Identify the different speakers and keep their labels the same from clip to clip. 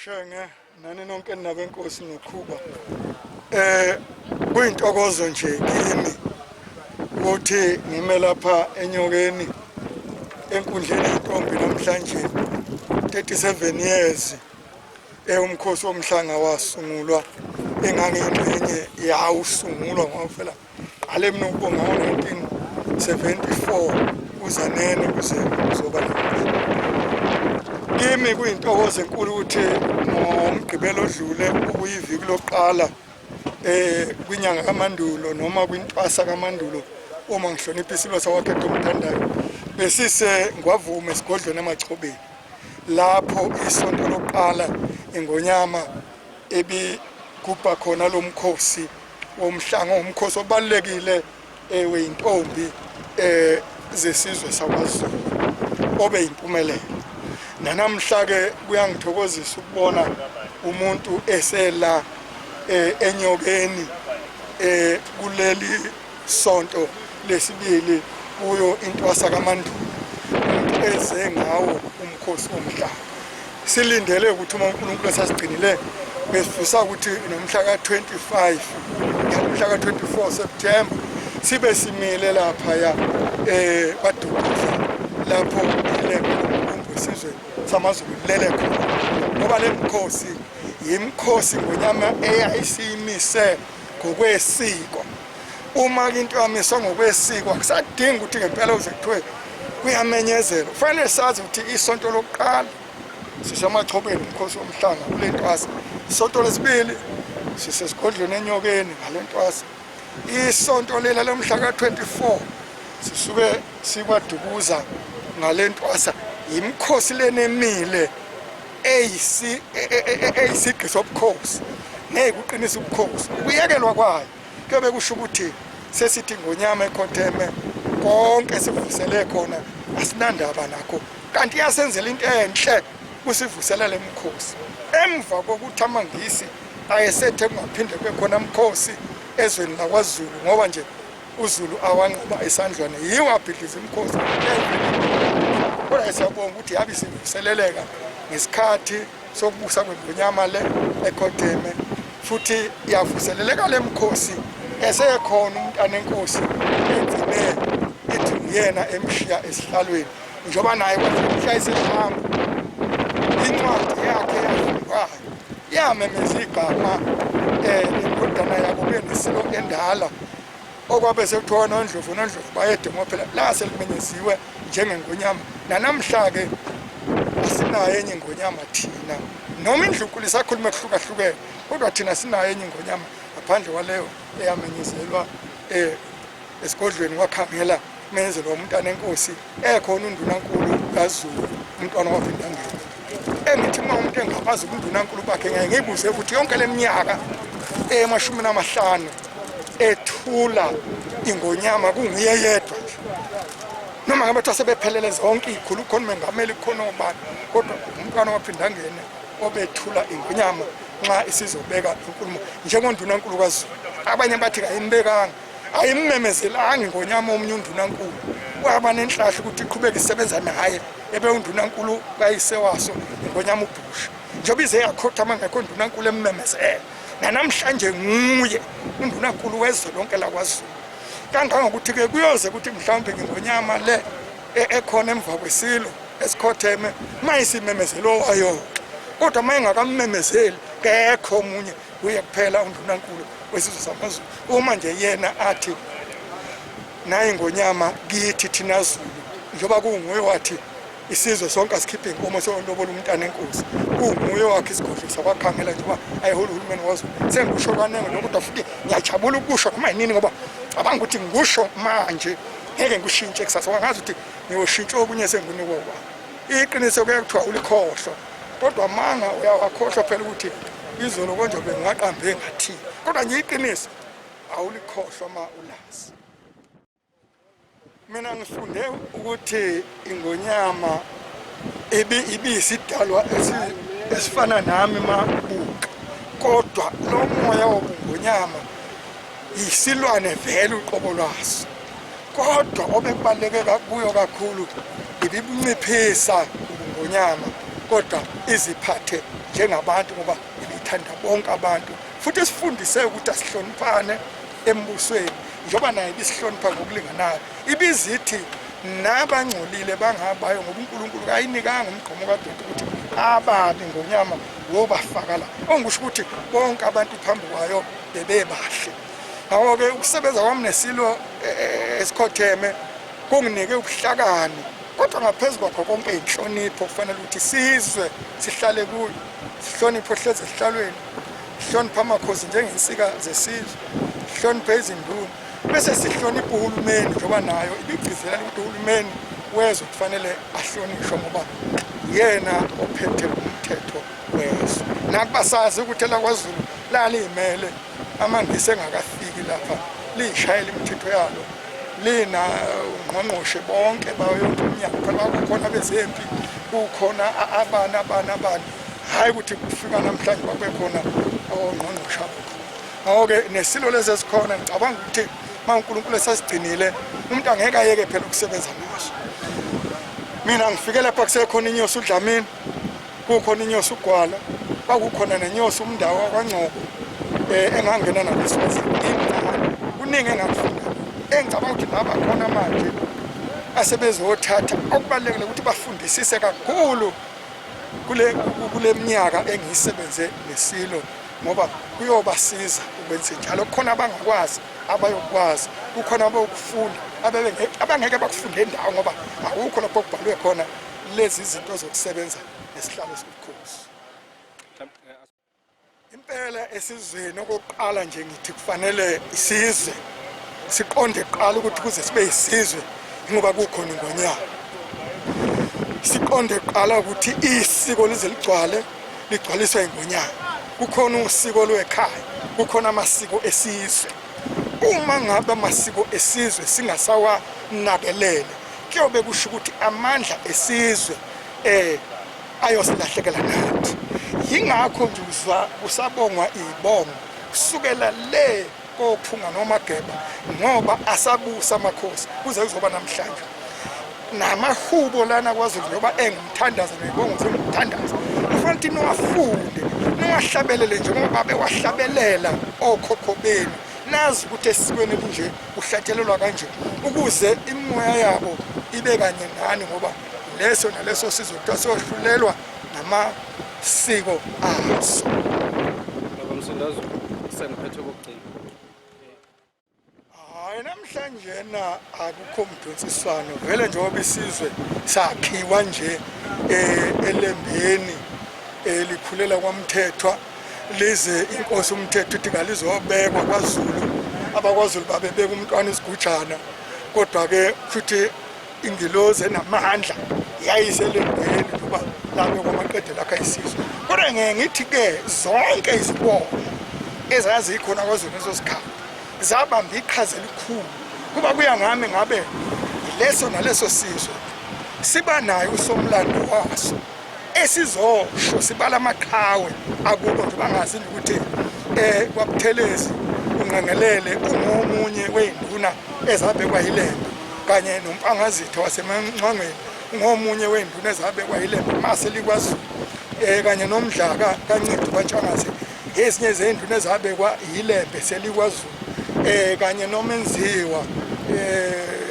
Speaker 1: Shenge nani nonke nabenkosi nokhuba. Kuyintokozo nje kimi ukuthi ngime lapha eNyokeni enkundleni yentombi namhlanje 37 years umkhosi womhlanga wasungulwa, engangiyingxenye yawusungulwa ngoba phela qale mina ukubonga ngo-1974 uzanene kuze kuzoba namuhla. Kimi kuyintokozo enkulu ukuthi ngoMgqibelo odlule okuyiviki lokuqala kwinyanga kaMandulo noma kwintwasa kaMandulo, uma ngihlonipha isilo sakwakhetha omthandayo, besise ngwavume esigodlweni eMachobeni, lapho isonto lokuqala ingonyama ebigubha khona lo mkhosi womhlanga, umkhosi obalulekile weyintombi zesizwe sakwaZulu obe yimpumelelo. Nanamhla ke kuyangithokozisa ukubona umuntu esela eNyokeni kuleli sonto lesibili kuyo intwasa kaMandulo, umuntu eze ngawo umkhosi womhlanga. Silindele ukuthi uma uNkulunkulu esasigcinile, besifisa ukuthi nomhla ka-25 nomhla ka-24 September sibe simile laphaya kwaDukuza, lapho ilembe lombumbu wesizwe samaZulu lilele khona, ngoba le mkhosi yimkhosi ngonyama eyayisiyimise ngokwesiko. Uma into yamiswa ngokwesiko, akusadingi ukuthi ngempela uze kuthiwe kuyamenyezelwa. Kufanele sazi ukuthi isonto lokuqala siseMachobeni, umkhosi womhlanga kule ntwasa. Isonto lesibili sisesigodlweni eNyokeni ngale ntwasa. Isonto lela lomhla ka-24 sisuke sikwaDukuza ngale ntwasa. Yimikhosi lenemile eyisigqi sobukhosi, ngeke uqinise ubukhosi. Ukuyekelwa kwayo kuyobe kusho ukuthi sesithi ngonyama ekhotheme konke sivusele khona, asinandaba nakho, kanti iyasenzela into enhle kusivuselela emkhosi emva kokuthi amaNgisi ayesethe kungaphinde kube khona mkhosi ezweni lakwaZulu, ngoba nje uZulu awanqoba esandlwane yiwo abhidliza imikhosi. Kodwa siyabonga ukuthi yabe isivuseleleka ngesikhathi sokubusa kwengonyama le ekhotheme, futhi yavuseleleka le mkhosi esekhona umntana enkosi egcine ithi nguyena emshiya esihlalweni, njengoba naye kwathi isehamba incwadi yakhe yafundwayo yamemeza igama lendodana yabo benesilo endala okwabe sekuthiwa noNdlovu, noNdlovu bayede, ngoba phela la selimenyeziwe njengengonyama. Nanamhla-ke asinayo enye ingonyama thina, noma indlunkulu isakhuluma ekuhlukahlukene, kodwa thina sinayo enye ingonyama ngaphandle kwaleyo eyamenyezelwa esigodlweni kwakhangela, menyezelwa umntana enkosi ekhona undunankulu kaZulu, umntwana waphindangene. Engithi uma umuntu engabazi ubundunankulu bakhe, ngeke ngibuze ukuthi yonke le minyaka emashumi namahlanu ethula ingonyama kunguye yedwa nje, noma ngabe kuthiwa sebephelele zonke iy'khulu, kukhona umengameli, kukhona obani, kodwa umntwana waphindangene obethula ingonyama nxa isizobeka inkulumo njengondunankulu kaZulu. Abanye bathi kayimbekanga, ayimmemezelanga ingonyama omunye undunankulu, waba nenhlahla ukuthi iqhubeke isebenza naye ebe undunankulu kayise waso ingonyama uBhusha, njengoba ize yakhothama ngekho undunankulu emmemezela. Nanamhlanje nguye undunankulu wezwe lonke lakwaZulu, kangangokuthi-ke kuyoze ukuthi mhlawumbe ngingonyama le ekhona emva kwesilo esikhotheme uma isimemezelo wayo, kodwa uma engakammemezeli kekho omunye, kuye kuphela undunankulu wesizwe samaZulu. Uma nje yena athi nayi ngonyama kithi thina Zulu, njengoba kunguye wathi isizwe sonke asikhiphe inkomo seyolobola umntana enkosi, kunguye wakhe isigodlo sakwakhangela njengoba ayehola uhulumeni waZulu. Sengikusho kaningi lokho, kodwa futhi ngiyajabula ukusho noma yinini, ngoba cabanga ukuthi ngikusho manje ngeke ngikushintshe kusasa, wangazi ukuthi ngiyoshintsha okunye senginikwa ubani. Iqiniso kuye kuthiwa ulikhohlwa, kodwa manga uyawakhohlwa phela ukuthi izolo konje bengingaqambe ngathini, kodwa nje iqiniso awulikhohlwa ma ulazi. Mina ngifunde ukuthi ingonyama ibiyisidalwa esifana nami mabuka, kodwa lo moya wobungonyama yisilwane vele uqobo lwaso, kodwa obekubaluleke kuyo kakhulu ibibunciphisa ubungonyama. Kodwa iziphathe njengabantu ngoba ibithanda bonke abantu, futhi sifundise ukuthi asihloniphane embusweni njengoba naye ibisihlonipha ngokulinganayo. Ibizithi nabangcolile bangabayo, ngoba uNkulunkulu kayinikanga umgqomo kadoti ukuthi ababi ngonyama wobafaka la, ongisho ukuthi bonke abantu phambi kwayo bebebahle. Ngakho-ke ukusebenza kwami neSilo esikhotheme kunginike ubuhlakani, kodwa ngaphezu kwakho konke inhlonipho kufanele ukuthi sizwe sihlale kuyo, sihloniphe ohlezi esihlalweni, sihloniphe amakhosi njengensika zesizwe, sihloniphe izinduna, bese sihloniphe uhulumeni njengoba nayo ibigcizelela ukuthi uhulumeni wezwe kufanele ahlonishwe ngoba yena ophethe umthetho wezwe. Nakuba sazi ukuthi elakwaZulu laliyimele amaNgisi engakafiki lapha, liyishayela imithetho yalo, lina ungqongqoshe bonke bayo yonke iminyango, phela kukhona abezempi, kukhona abani abani abani, hhayi ukuthi kufika namhlanje bakube khona ongqongqoshe abakhona. Ngakho-ke nesilo lezi esikhona ngicabanga ukuthi uma uNkulunkulu esasigcinile umuntu angeke ayeke phela ukusebenza naso. Mina ngifike lapha kusekhona inyosi uDlamini, kukhona inyosi uGwala, kwakukhona nenyosi uMndawo wakwaNgcobo engangena naleswazi ngimncane. Kuningi engakufunda engicabanga ukuthi laba khona manje asebezothatha, okubalulekile ukuthi bafundisise kakhulu kule minyaka engiyisebenze neSilo, ngoba kuyobasiza ukwenze njalo. Kukhona abangakwazi abayokwazi, kukhona abayokufunda abangeke bakufunde endawo, ngoba akukho lapho okubhalwe khona lezi zinto zokusebenza nesihlalo sobukhosi. Impela esizweni okokuqala nje ngithi kufanele isizwe siqonde kuqala ukuthi kuze sibe isizwe ngoba kukhona ingonyama. Siqonde kuqala ukuthi isiko lize ligcwale, ligcwaliswa ingonyama. Kukhona usiko lwekhaya, kukhona amasiko esizwe. Uma ngabe amasiko esizwe singasawanakelele, kuyobe kusho ukuthi amandla esizwe ayosilahlekela nathi. Yingakho nje uzwa kusabongwa izibongo kusukela le kophunga nomageba, ngoba asabusa amakhosi kuze kuzoba namhlanje. Namahubo lana kwaZulu njengoba engumthandazo nezibongo zingumthandazo, kufanele ukuthi niwafunde niwahlabelele njengoba babewahlabelela okhokho benu, nazi ukuthi esikweni elinje kuhlatshelelwa kanje, ukuze imimoya yabo ibe kanye nani, ngoba leso naleso sizwe kuthiwa siyohlulelwa ngamasiko aso.
Speaker 2: Baba Msindazwe, sengiphethe okokugcina.
Speaker 1: Hayi, namhlanje na akukho mdonsiswano vele, njengoba isizwe sakhiwa nje elembeni elikhulela kwaMthethwa, lize inkosi uMthetho ithi kalizobekwa kwaZulu. AbakwaZulu babebeka umntwana isigujana, kodwa-ke futhi ingilozi enamandla yayiselembeni njengoba labekwa amaqede lakha isizwe. Kodwa ngeke ngithi-ke zonke izibongo ezazikhona kwaZulu leso sikhathi zabamba iqhaza elikhulu, kuba kuya ngami ngabe leso naleso sizwe siba naye usomlando waso esizosho sibala amaqhawe akubo, nje bangazi ukuthi kwaButhelezi uNqengelele ungomunye wey'nduna ezabekwa yiLembe, kanye noMpangazitha waseMancwangweni ungomunye wey'nduna ezabekwa yiLembe mase likwaZulu, kanye noMdlaka kaNcidi kwaNtshangase ezinye zey'nduna ezabekwa yiLembe selikwaZulu, kanye noMenziwa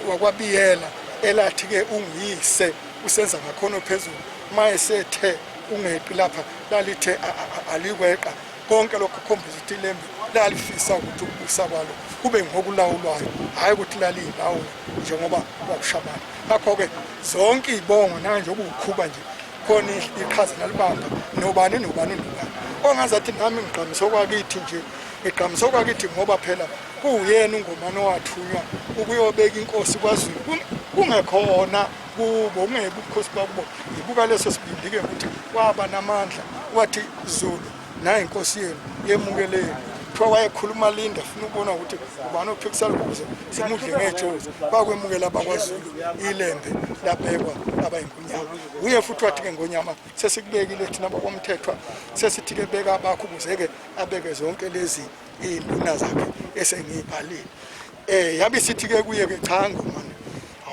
Speaker 1: wakwaBiyela elathi-ke unguyise usenza ngakhono phezulu mayesethe ungeqi lapha lalithe alikweqa. Konke lokho kukhombisa ukuthi iLembe lalifisa ukuthi ukubusa kwalo kube ngokulawulwayo, hhayi ukuthi laliyilawula njengoba kwakushabana. Ngakho-ke zonke iy'bongo nanje okuwukhuba nje khona iqhaza lalibamba nobani nobani nobani ongazathi nami ngigqamise okwakithi nje, ngigqamise okwakithi ngoba phela kuwuyena uNgomane owathunywa ukuyobeka inkosi kwaZulu, kungekhona kubo, kungebe ubukhosi bakubo. Ngibuka leso sibindi-ke ukuthi waba namandla, wathi Zulu nayi inkosi yenu yemukeleni. Kuthiwa wayekhuluma linda afuna ukubona ukuthi ubani ophikisana ukuze simudle ngejozi. Bakwemukela abakwaZulu, iLembe labekwa laba ingonyama. Uye futhi wathi-ke ngonyama sesikubekile thina bakwaMthethwa, sesithi-ke beka abakho ukuze-ke abeke zonke lezi iy'nduna zakhe esengiyibhalile. Yabe isithi-ke kuye-ke cha Ngomane,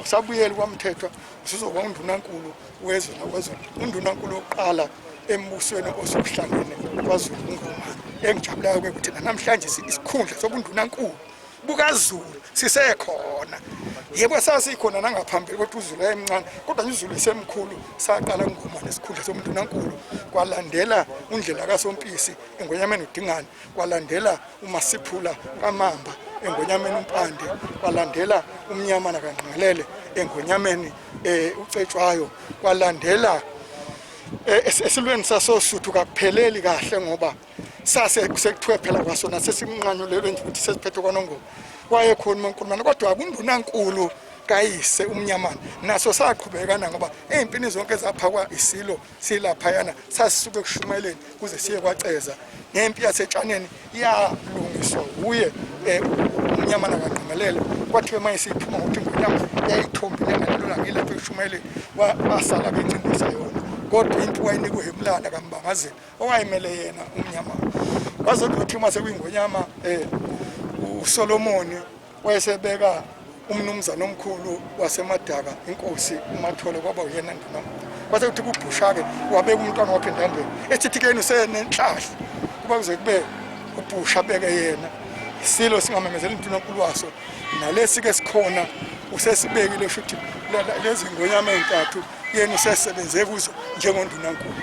Speaker 1: Awusabuyeli kwaMthethwa, usuzoba undunankulu wezwe nakwezwe, undunankulu wokuqala embusweni osuhlangene kwaZulu uNgomane. Engijabulayo-ke ukuthi namhlanje isikhundla sobundunankulu bukaZulu sisekhona. Yebo, sasikhona nangaphambili, kodwa uZulu wayemncane, kodwa nje uZulu esemkhulu saqala uNgomane isikhundla sobundunankulu, kwalandela uNdlela kaSompisi eNgonyameni uDingane, kwalandela uMasiphula kaMamba eNgonyameni uMpande, kwalandela uMnyamana kaNgqengelele eNgonyameni uCetshwayo, kwalandela esilweni sasoSuthu. Kakupheleli kahle ngoba sase sekuthiwe phela kwasona sesimnqanyulelwe nje ukuthi sesiphethwe kwaNongoma, wayekhona uMankulumane, kodwa kundunankulu kayise uMnyamana naso saqhubekana, ngoba ey'mpini zonke zaphakwa isilo silaphayana sasisuke ekushumayeleni kuze siye kwaceza. Nempi yasetshaneni yalungiswa wuye uMnyamana kaNgqengelele. Kwathiwa uma isiphuma ngokuthi ingonyama yayithombile ngalelo langa ilapho ekushumayeleni, basala bencindisa yona, kodwa impi wayinikwa uHemulana kaMbangazini owayemele yena uMnyamana. Kwaze kuthi uma sekuyingonyama uSolomoni wayesebeka umnumzane omkhulu waseMadaka, inkosi uMathole, kwaba uyena ndunankulu. Kwase kuthi kubhusha-ke wabeka umntwana wakhe endandeni, esithi-ke yena usenenhlahla kuba kuze kube ubhusha abeke yena. Isilo singamemezela indunankulu waso, nalesi-ke sikhona usesibekile, sho ukuthi lezi ngonyama ey'ntathu yena usesebenze kuzo njengondunankulu.